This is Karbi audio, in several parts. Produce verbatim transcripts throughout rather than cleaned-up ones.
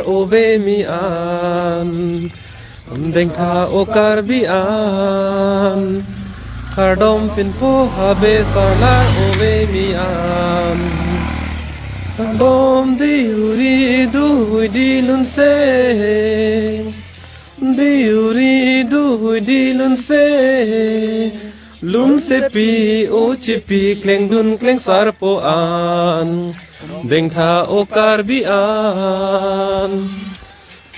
ove mi an. Dengtha o Karbi an. Kardom pinpo habe sarlar ove mi an. Kardom diuri duhui dilunse. Diuri duhui dilunse. Lunsepi ochipi klengdun klengsarpo an. Dengtha o Karbi an.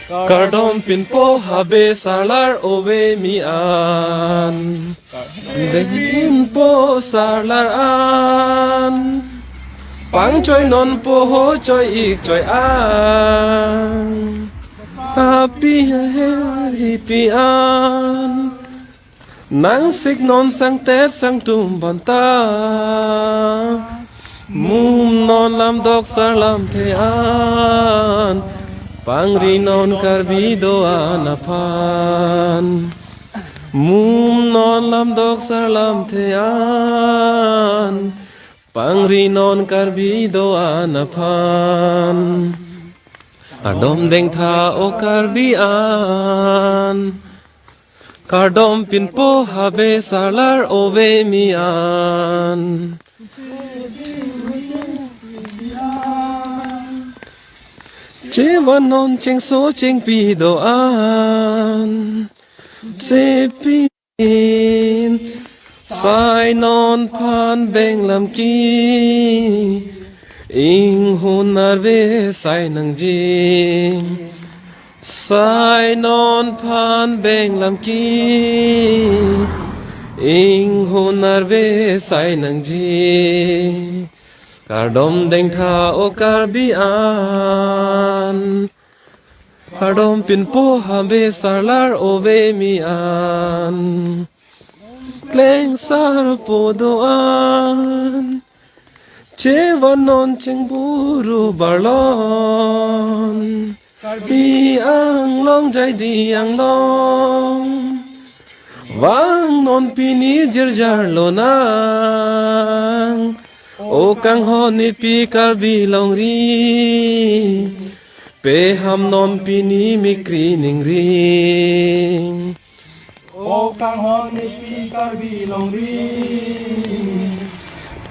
Kardom pinpo habe sarlar ove mi an. Deng pinpo sarlar an. Pangchoi nonpo ho choi ik choi an. Api ahe ari pi an. Nangsik non sangtet sangtum bonta. Mum non lamdok sarlamthe an. Pangri non Karbi do-an aphan. Mum non lamdok sarlamthe an. Pangri non Karbi do-an aphan. Kardom dengtha o Karbi an. Kardom pinpo habe sarlar ove mi an. Chevan non chengso chengpi do-an. Chepi sai non phan benglam ki. Inghun arve sai nangji. Sai non phan benglam ki. Inghun arve sai nangji. Kardom dengtha o Karbi an. Kardom pinpo habe sarlar ove mi an. Klengsarpo do-an. Chevan non chengburu barlon. Karbi Anglong Jaidi Anglong. Vang non pini jirjar lonang. O kanghon nepi Karbi longri. Peham non pini mikri ningri. O kanghon nepi Karbi longri.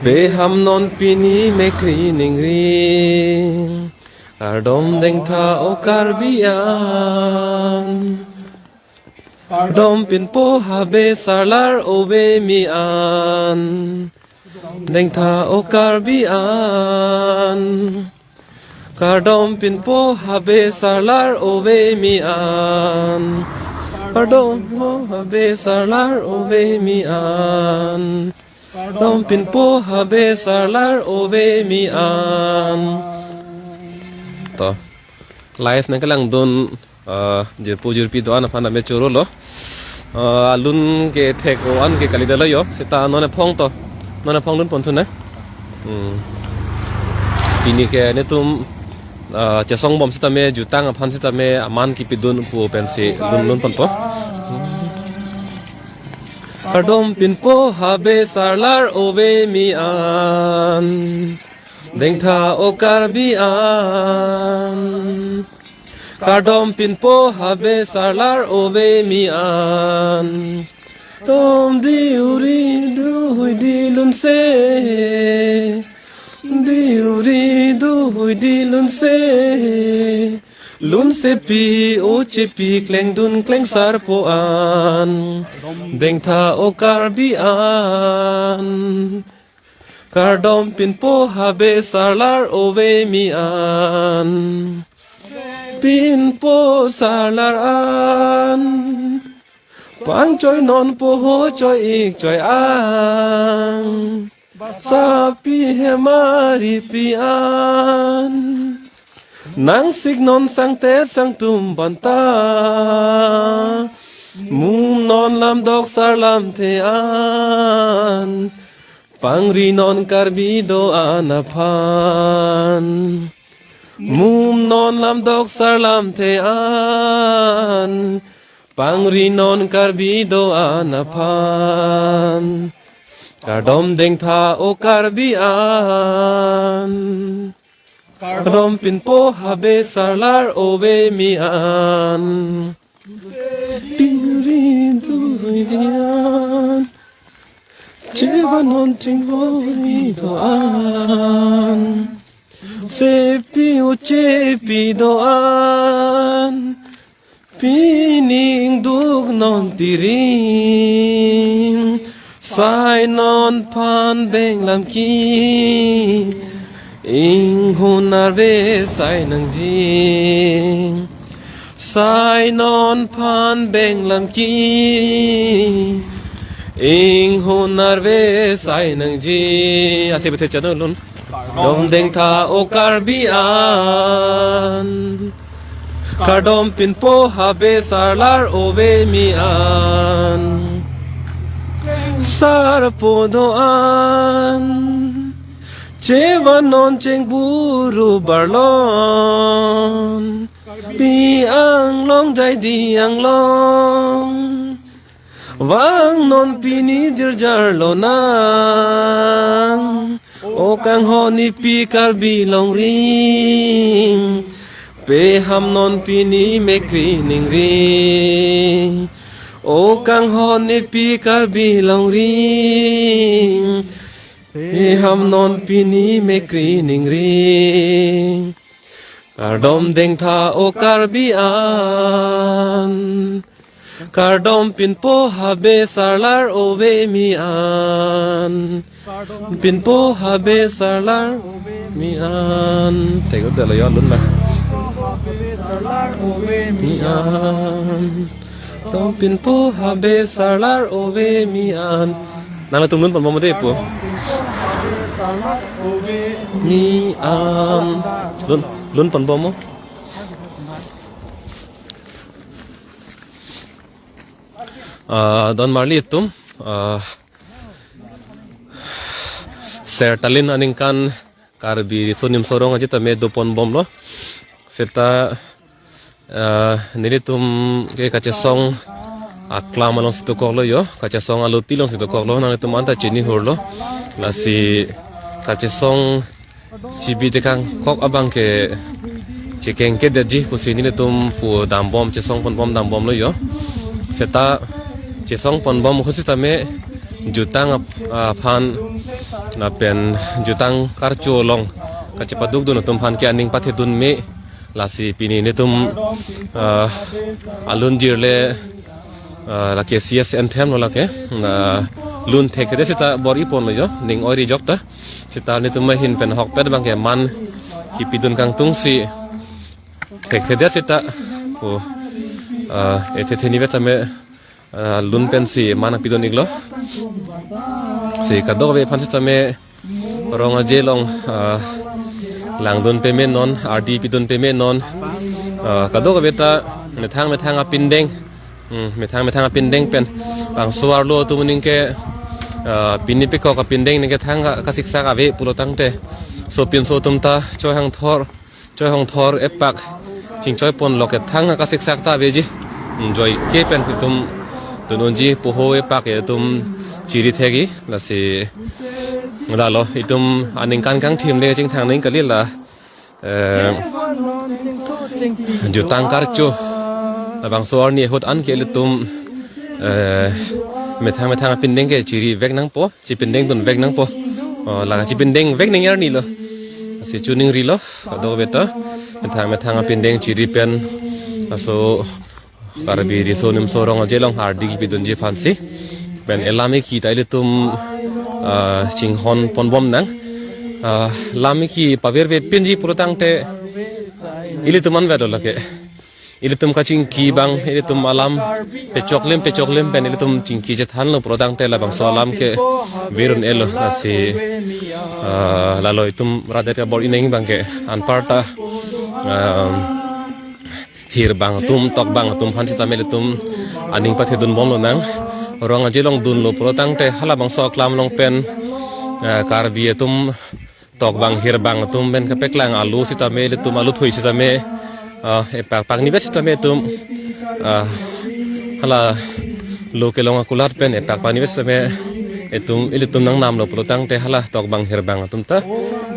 Peham non pini mikri ningri. Kardom dengtha o Karbi an. Kardom pinpo habe sarlar ove mi an. Dengtha o Karbi an. Kardom pinpo habe sarlar ove mi an. Kardom pinpo habe sarlar ove mi an. Kardom pinpo habe sarlar ove mi an. To. Live nangkelangdun, ah, jirpo jirpi do-an aphan tame chorolo. Ah, alun ke thek o-an ke kalidetlo jo. Seta non ephong to. Non ephong lunpon thu ne. Hmm. Pini ke netum, ah, chesong bom setame jutang aphan setame aman kipidun pu pensi lun lunponpo. Kardom pinpo habe sarlar ove mi an. Dengtha o Karbi an. Kardom pinpo habe sarlar ove mi an. Tom diuri duhui dilunse. Diuri duhui dilunse. Lunsepi ochipi klengdun klengsarpo an. Dengtha o Karbi an. Kardom pinpo habe sarlar ove mi an. Pinpo sarlar an. Pangchoi nonpo ho choi ik choi an. Sapi hem ari pi an. Nangsik non sangtet sangtum bonta. Mum non lamdok sarlamthe an. Pangri non Karbi do-an aphan. Mum non lamdok sarlamthe an. Pangri non Karbi do-an aphan. Kardom dengtha o Karbi an. Kardom pinpo habe sarlar ove mi an. Piri dui dian. Chevanon chingvoi do-an. Sepi o chepi do-an. Pini ingduk non tiring. Sai non phan benglam ki. Inghun arve sai nangjing. Sai non phan benglam ki. Inghun arve sai nangjing. Asi bethe chanu lun. Dom dengtha o Karbi an. Kardom pinpo habe sarlar ove mi an. Sarpo do-an. Chevanon chengburu barlon. Pi anglong jaidi anglong. Vangnon pini dirjar lonang. O kanghon nepi Karbi longri. Pehamnon pini mekri ningri. O kanghon nepi Karbi longri. Pehamnon pini mekri ningri. Kardom dengtha o Karbi an. Kardom pinpo habe sarlar ove mi an. Pinpo habe sarlar mi an. Tego delo yo lun na. Mi an. Kardom pinpo habe sarlar ove mi an. Nangtum lun ponbom de po. Mi an. Lun, lun ponbom mo. Ah, don marli atum. Ah, Sertalin aningkan Karbi Riso Nimso Rong Aje tame do ponbomlo. Seta, ah, nelitum ke kachesong aklam alongsi dokoklo yo, kachesong aluti alongsi dokoklo, nanglitum anta chini hurlo. Lasi kachesong chibi tekangkok abang ke chekengkedetji pusi nelitum pu dambom, chesong ponbom dambomlo yo. Seta chesong ponbom ahut sitame jutang ap-, aphan lapen jutang karcho along kachepadukdun atum aphan ke aning pathedun me. Lasi pini nelitum, ah, alun jirle, ah, lake C S N them lo lake, ah, lun thekthedet seta bor-i ponlo yo, ning oiri jokta. Seta nelitum ahin pen ahokpet abang ke man kipidun kangtungsi thekthedet seta, oh, ah, ethe theni vet tame, ah, lun pensi man pidun iklo. Si kadokave aphan sitame Rong Aje along, ah, langdun pame non, ardi pidun pame non, ah, kadokave ta methang methang apindeng, hmm, methang methang apindeng pen bangso arlo atum aning ke, ah, pini pekok apindeng aning ke thang ka-, kasiksak ave pulo tangte, sopinso atum ta choi hang thor, choi hong thor epak chingchoi ponlo ke thang kasiksak ta aveji. Joike pen itum dun unji poho epak etum chiri thekji lasi lalo itum aningkan kangthim le chingthang ning kali la, eh, jutang karcho labangso arni ahut an ke ilitum, eh, methang methang apindeng ke chiri vek nangpo. Chipindeng dun vek nangpo. Oh, la chipindeng vek ning arni lo. Si chuning rilo. Kadokave ta. Methang methang apindeng chiri pen. Laso Karbi Riso Nimso Rong Aje along ardi kipidunji aphansi. Pen elam eki ta ilitum, ah, chinghon ponbom nang. Ah, lam eki pavirve pinji pulo tangte ilitum anvetlo lake. Ilitum kachingki abang, ilitum alam pechoklim pechoklim pen ilitum chingki chethanlo pulo tangte labangso alam ke virun-elo lasi, ah, lalo itum radet kabor-i neng abang ke anparta, ah, hirbang atum, tokbang atum aphan sitame ilitum aning pathedunbomlo nang. Rong Aje along dunlo pulo tangte halabangso aklam along pen, ah, Karbi atum tokbang hirbang atum pen kapeklang alu sitame ilitum alu thui sitame, ah, epak pakni vet sitame itum, ah, hala lo kelong akulat pen epak pakni vet sitame itum ilitum nangnamlo pulo tangte hala tokbang hirbang atum ta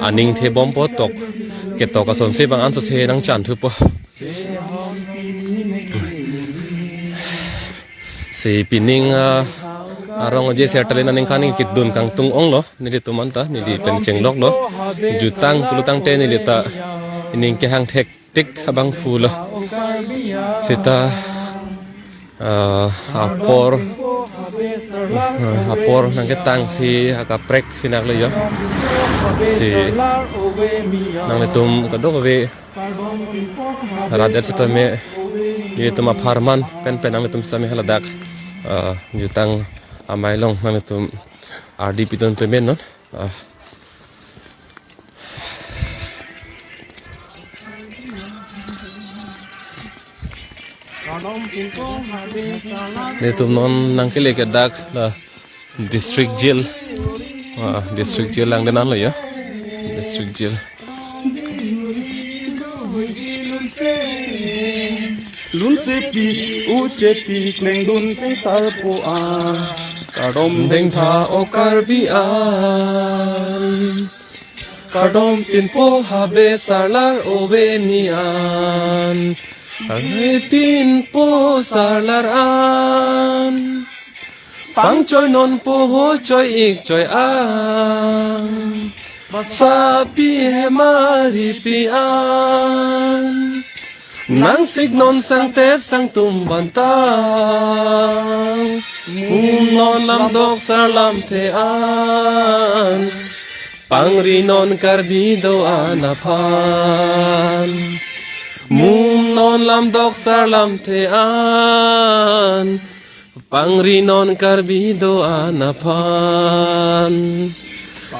aning thebompo tok ketok asonsi bang ansose nangchan thupo. Si pining, ah, arong aje sertalin aningkan kedun kangtung onglo, nelitum anta, neli pen chengloklo. Jutang pulotangte neli ta ining kehang thektik abang pulo. Seta, ah, apor, ah, apor nangketang si akaprek pinaklo yo. Si nanglitum kadokave rat-et sitame, nelitum apharman penpen nanglitum sitame haladak, ah, jutang amei along nanglitum ardi pidun pemen non. Ah. Nelitum non nangkele ke dak la district jail. Ah, district jail lang denan lo ya. District jail. Lunsepi, uchepi, klengdun, klengsarpo a. Kardom dengtha o Karbi an. Kardom pinpo habe sarlar ove mi an. Habe pinpo sarlar an. Pangchoi nonpo ho choi ik choi ang. Sapi hemari pi an. Nangsik non sangtet sangtum bantang. Mum non lamdok sarlamthe an. Pangri non Karbi do-an aphan. Mum non lamdok sarlamthe an. Pangri non Karbi do-an aphan.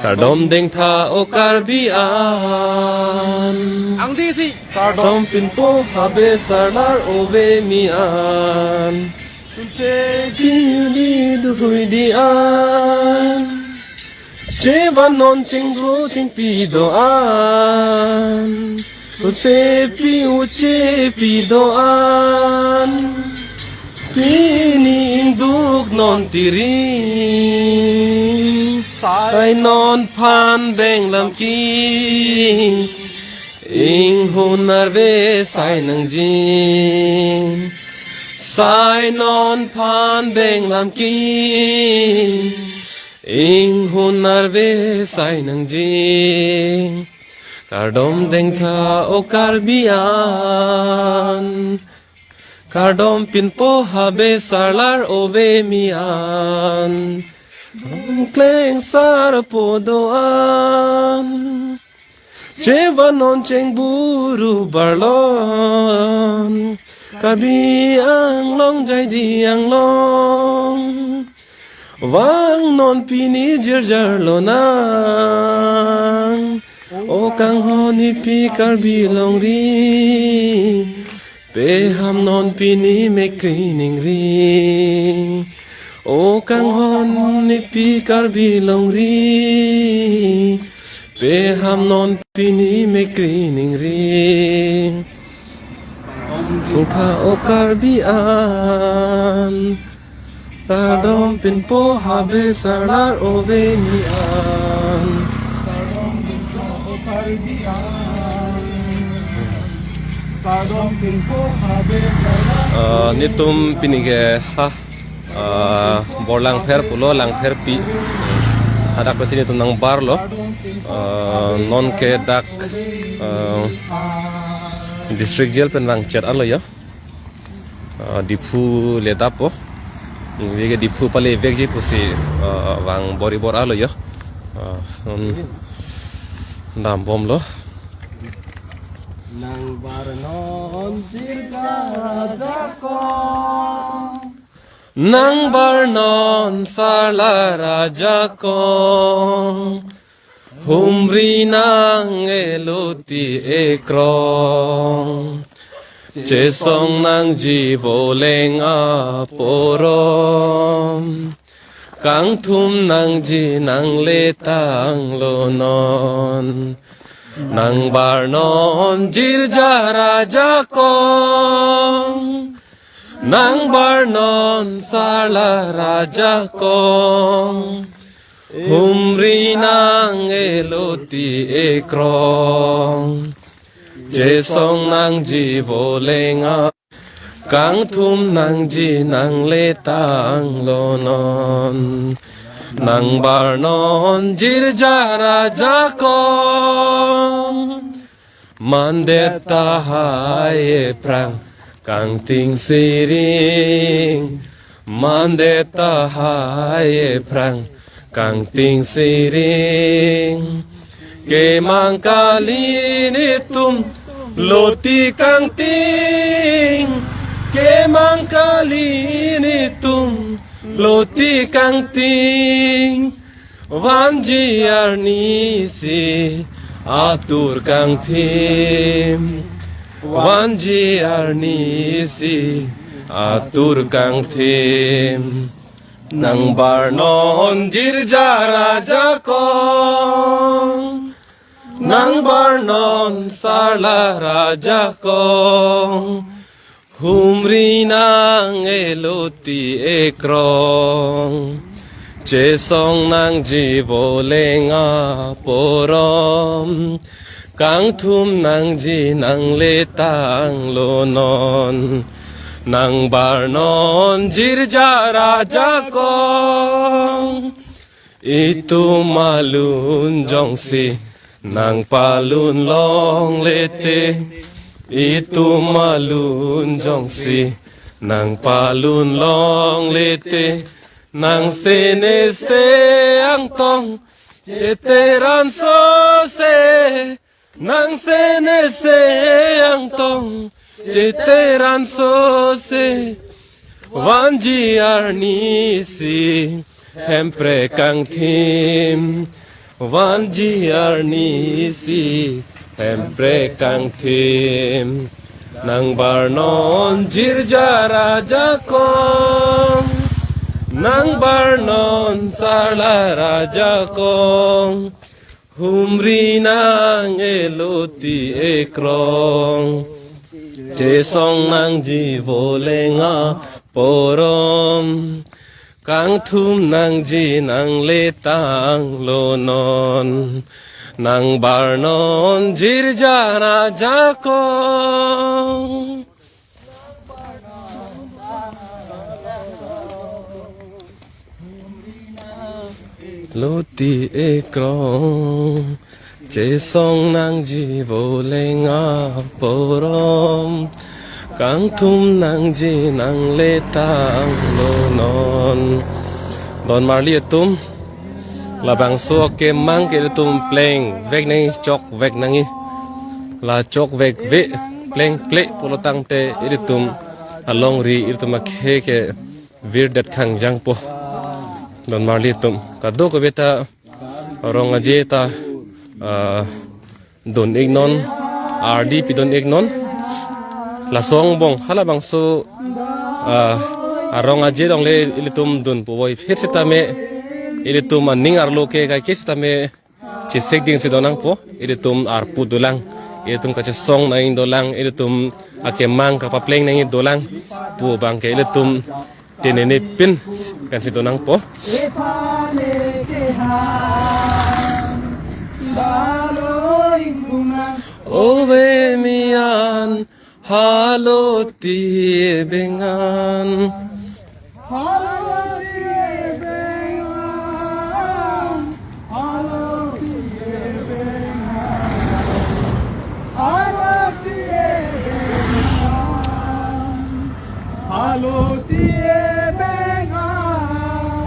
Kardom dengtha o Karbi an. Angdisi. Kardom pinpo habe sarlar ove mi an. Sepi di duhui di an. Chevan non chengru chengpi do-an. Sepi uchepi do-an. Pini ingduk non tiri. Sai non phan benglam ki. Inghun arve sai nangji. Sai non phan benglam ki. Inghun arve sai nangji. Kardom dengtha o Karbi an. Kardom pinpo habe sarlar ove mi an. Klengsarpo do-an. Chevan non chengburu barlon. Karbi Anglong jaidi Anglong. Vang non pini jirjar lonang. O kanghon nepi Karbi longri. Peham non pini mekri ningri. O kanghon nepi Karbi longri. Peham non pini mekri ningri. Dengtha o Karbi an. Kardom pinpo habe sarlar ove mi an. Kardom pinpo habe sarlar. Ah, nelitum pini ke ha, ah, Borlangpher pulo, Langpherpi. Hadak pesi nelitum nangbarlo. Ah, non ke dak, ah, district jail pen vangchet alo ya. Ah, Diphu le dappo. Veke Diphu pale vekji pusi, ah, vang bor-i bor-alo ya. Ah, non dambomlo. Nangbar non jirja rajakong. Nangbar non sarlar rajakong. Humri nang eloti ekrong. Chesong nangji voleng aporom. Kangthum nangji nangletanglo non. Nangbar non jirja rajakong. Nangbar non sarlar rajakong. Humri nang eloti ekrong. Chesong nangji voleng a, kangthum nangji nangletanglo non. Nangbarnon jirja rajakong, mandet tahai ephrang kangting siring, mandet tahai ephrang kangting siring. Kemang kali netum loti kangting, kemang kali netum loti kangting. Vanji arnisi atur kangthim, vanji arnisi atur kangthim. Nangbarnon jirja rajakong, nangbarnon sarla rajakong, humri nang eloti ekrong. Chesong nangji voleng aporom, kangthum nangji nangletanglo non. Nangbarnon jirja rajakong, itum alun jongsi nangpalun longlete, itum alun jongsi nangpalun longlete, nang senese angtong cheteran sose, nang senese angtong cheteran sose. Vanji arnisi hemprek kangthim, vanji arnisi hemprek kangthim. Nangbarnon jirja rajakong, nangbarnon sarla rajakong, humri nang eloti ekrong. Chesong nangji voleng aporom, kangthum nangji nangletanglo non. Nangbarnon jirja rajakong, loti ekrong. Chesong nangji voleng aporom, kangthum nangji nangletanglo non. Don marli atum, labangso akemang ke ilitum plengvek nangji, chokvek nangji. La chokvekve, plengple pulotangte ilitum alongri, ilitum akhei ke virdet khangjangpo. Don marli atum, kadokave ta arong aje ta, ah, dun-iknon, ardi pidun-iknon. Laso angbong halabangso, ah, arong aje along le ilitum dun puvoiphit sitame, ilitum aning arlo ke kaike sitame chesik dingsi donangpo. Ilitum arpu dolang, ilitum kachesong nangji dolang, ilitum akemang kapapleng nangji dolang pu abangke ilitum tenenepin pensi donangpo. Ove mian, haloti ebengan. Haloti ebengan, haloti ebengan.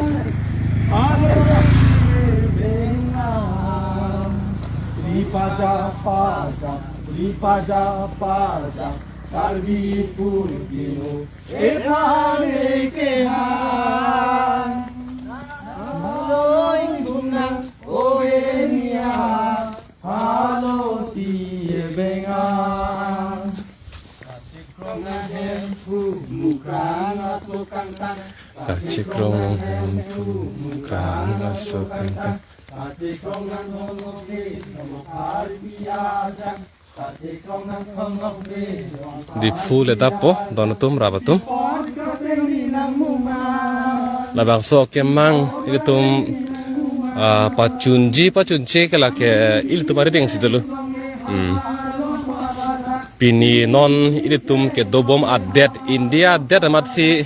Lipaja paja, lipaja paja, Karbi pulkino ethane kehan. Aloing gunang oenia, haloti ebengan. Kachikrong nang Hemphu Mukrang aso kangtang. Kachikrong nang Hemphu Mukrang aso kangtang. Kachikrong nang Honokbe, Honok Arbi ajang. Kachikrong nang Honokbe, Honok Diphu le dapo, don atum, rap atum. Labangso akemang ilitum, ah, pachunji pachunche ke lake ilitum arideng si dolo. Hmm. Pini non ilitum kedobom adet, India adet amatsi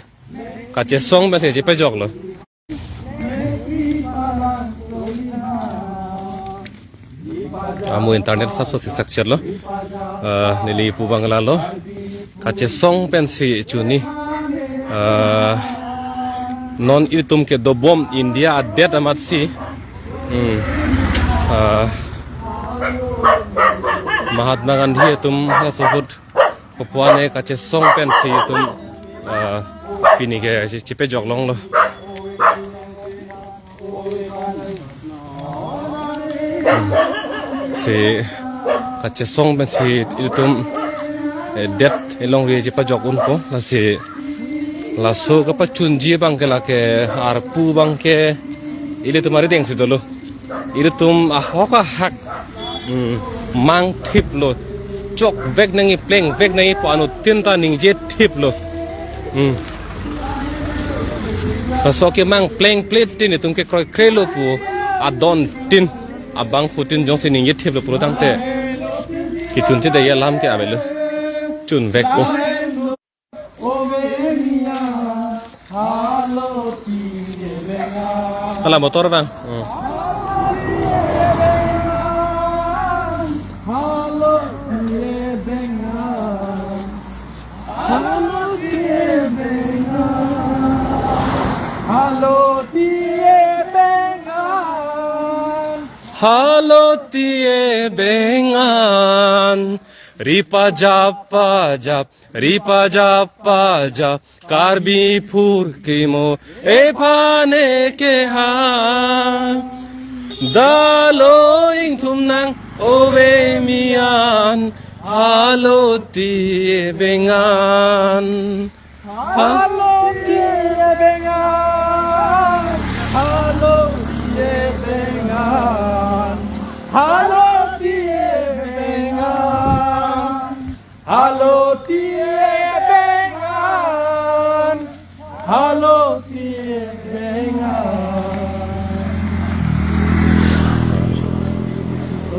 kachesong pensi chepajoklo. Amo internet sapso siksak cherlo. Ah, neli pu abang lalo. Kachesong pensi chuni. Ah, non ilitum kedobom India adet amatsi. Hmm. Ah, Mahatma Gandhi atum halaso ahut kopuane kachesong pensi itum, ah, pini ke si chepajok longlo. Hmm. Si kachesong pensi itum, eh, det elongri chepajok unpo, lasi laso kapachunji abang ke lake arpu abang ke ilitum arideng si dolo. Ilitum ahok ahak, hmm, mangthiplo. Chokvek nangji, plengvek nangji pu anuttin ta ningjethiplo. Hmm. Laso kemang plengple tin itum kekroikre lo pu adon tin, abangphutin jongsi ningjethiplo pulo tangte kechunchedetji alam ke avelo. Chunvekpo. Hala motor abang. Hmm. Haloti ebengan, ri pajap pajap, ri pajap pajap, Karbi phurkimo ephan ekeha. Dalo ingthum nang ove mian, haloti ebengan. Haloti ebengan, haloti ebengan, haloti ebengan, haloti ebengan, haloti ebengan.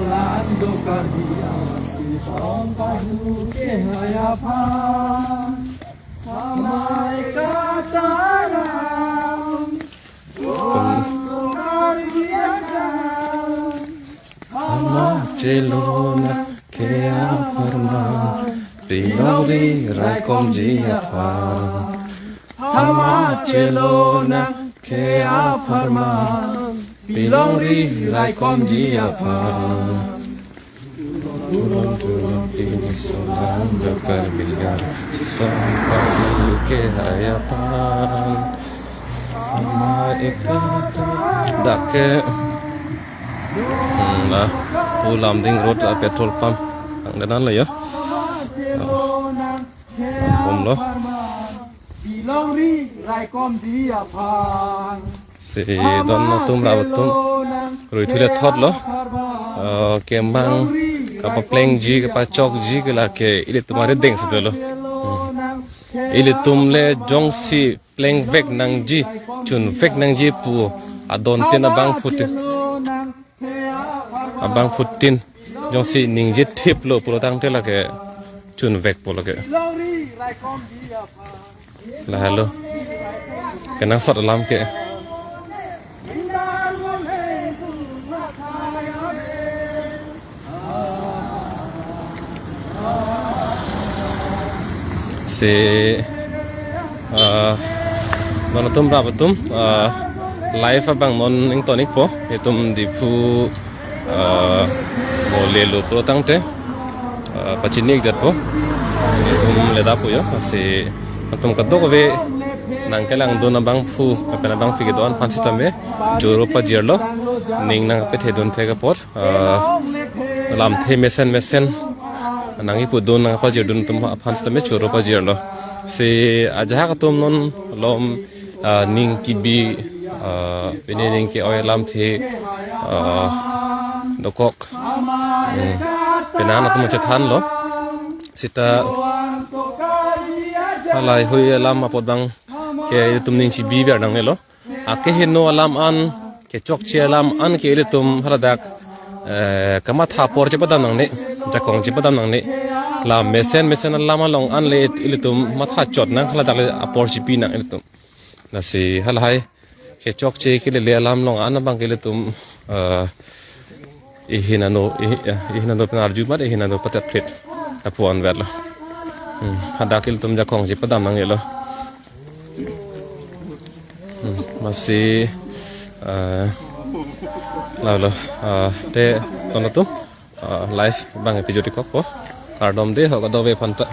Lando Karbi Anglong si tong padu ke haya phan. Ama chelona ke apharman, pilongri raikomji aphan. Ama chelona ke apharman, pilongri raikomji aphan. Tulon tulon pini solang dokar biar sisong pagi ke haya phan. Ama ekata dak ke. Hmm, la pu Lumding Road a petrol pump. Ang danan la ya. Pump lo. Pilongri raikomji aphan. Si don atum rap atum rui thule thotlo. Eh, kemang kapaplengji kapachokji ke lake ilitum arideng si dolo. Hmm. Ilitum le jongsi plengvek nangji, chunvek nangji pu adon tin abangphutin. Abangphutin jongsi ningjethiplo pulo tangte lake chunvekpo lake. Lahelo kenangsot alam ke. Si, ah, non atum rap atum, ah, live abang non ingtonikpo, itum Diphu, ah, mo lelo pulo tangte, ah, pachini-ikdetpo, itum ledappo yo, si atum kadokave nangkelangdun abangphu, lapen abangpi kedo-an aphan sitame, choro pajirlo, ning nangpethedun thek apot. Ah, lamthe mesen mesen nangkipudun nangpajirdun atum aphan sitame choro pajirlo. Si ajahak atum non malom, ah, ning kebi, ah, pine ning ke-oi lamthe, ah, dokok. Hmm. Penan atum chethanlo. Sita halahei alam apot abang ke itum ning chibiver nangnelo. Akeheno alam an, kechokche alam an ke ilitum haladak, eh, kamatha apor chepadam nangne, jakong chepadam nangne. La mesen mesen alam along an le ilitum matha chot nang, hala dak le apor chipi nang ilitum. Lasi halahai kechokche kelele alam along an abang ke ilitum, eh, ihin ano, ihi-, eh, ihin ano pen arju mat, ihin ano patet phit apu anvet lo. Hmm, hadak ilitum jakong si padam nang lo. Hmm, masi, eh, la lo, eh, te ton atum, eh, live abang pejut-ik kokpo. Kardom de ho kadokave aphanta.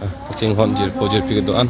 Eh, kachinghon jirpo jirpi kedo-an.